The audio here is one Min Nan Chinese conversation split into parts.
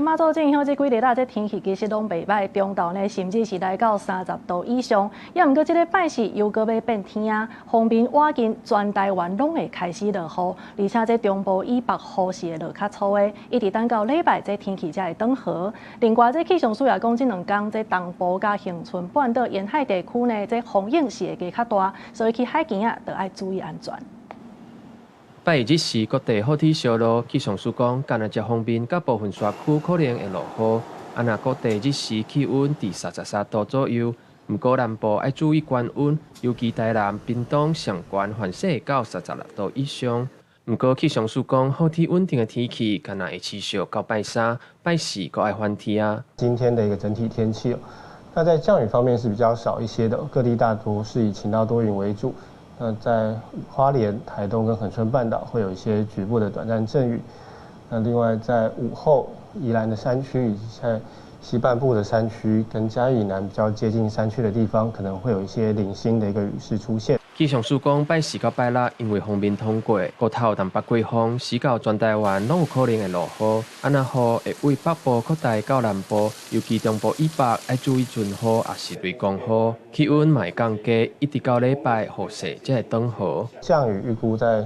馬祖影響這幾日啦，這天氣其實攏袂䆀，中晝呢甚至是來到30度以上。也毋過這禮拜四又閣欲變天啊，鋒面倚近全台灣攏會開始落雨，而且這中部以北雨勢會落較粗的，一直等到禮拜這天氣才會轉好。另外，這氣象署也講，這兩工這東部佮恆春半島沿海地區呢，這風湧是會加較大，所以去海墘仔著愛注意安全。拜二日時，各地好天燒熱，氣象署講，干焦這鋒面佮部分山區可能會落雨。啊，若各地日時氣溫佇33度左右，毋過南部愛注意懸溫，尤其台南、屏東上懸凡勢會到36度以上。毋過氣象署講，好天穩定的天氣，干焦會持續到拜三、拜四，閣愛翻天啊。今天的一個整體天氣，那在降雨方面是比較少一些的，各地大多是以晴到多雲為主。那在花蓮、台東跟恆春半島會有一些局部的短暫陣雨。那另外在午後，宜蘭的山區以及在西半部的山區跟嘉義以南比較接近山區的地方，可能會有一些零星的一個雨勢出現。氣象署講，拜四到拜六，因為鋒面通過，骨頭東北季風，使到全台灣攏有可能會落雨。啊，若雨會為北部擴大到南部，尤其中部以北愛注意陣雨，抑是雷公雨。氣溫嘛會降低，一直到禮拜雨勢才會轉好。降雨預估在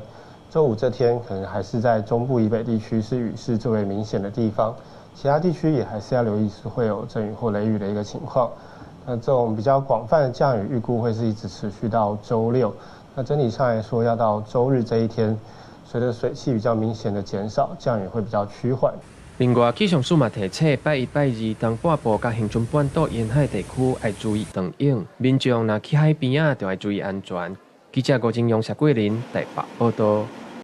週五這天，可能還是在中部以北地區是雨勢最為明顯的地方，其他地區也還是要留意是會有陣雨或雷雨的一個情況。那這種比較廣泛的降雨預估會是一直持續到週六。那整體上來說，要到週日這一天，隨着水汽比較明顯的減少，降雨會比較趨緩。另外，氣象署嘛提醒，拜一、拜二東半部佮恆春半島沿海地區愛注意長湧，民眾若去海邊仔，就愛注意安全。記者郭金勇、謝桂林台北報道。